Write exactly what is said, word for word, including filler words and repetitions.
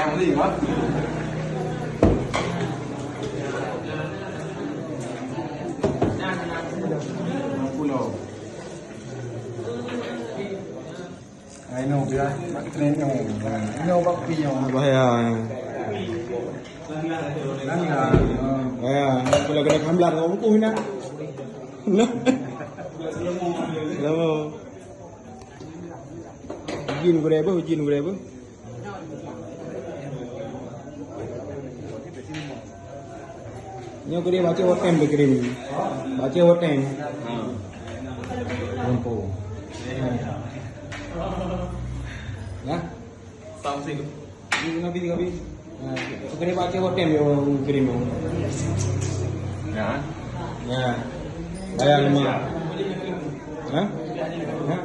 Ahli, ha? Pulau. Ai nyoe biar bak tren nyoe. Nyoe bak pi nyoe. Bahaya. Bahaya. Kalau kena hamlat orang buku ni. Lama. Jin gurée beuh, jin gurée beuh. Nyoe keudeh baca hotem beukirim. Baca hotem. Ha. Lampu. Ya. Samsung. Ini Nabi, Nabi. Ha. Keudeh baca hotem yang kirim. Ya. Ya. Bayar lima. Ha? Ha?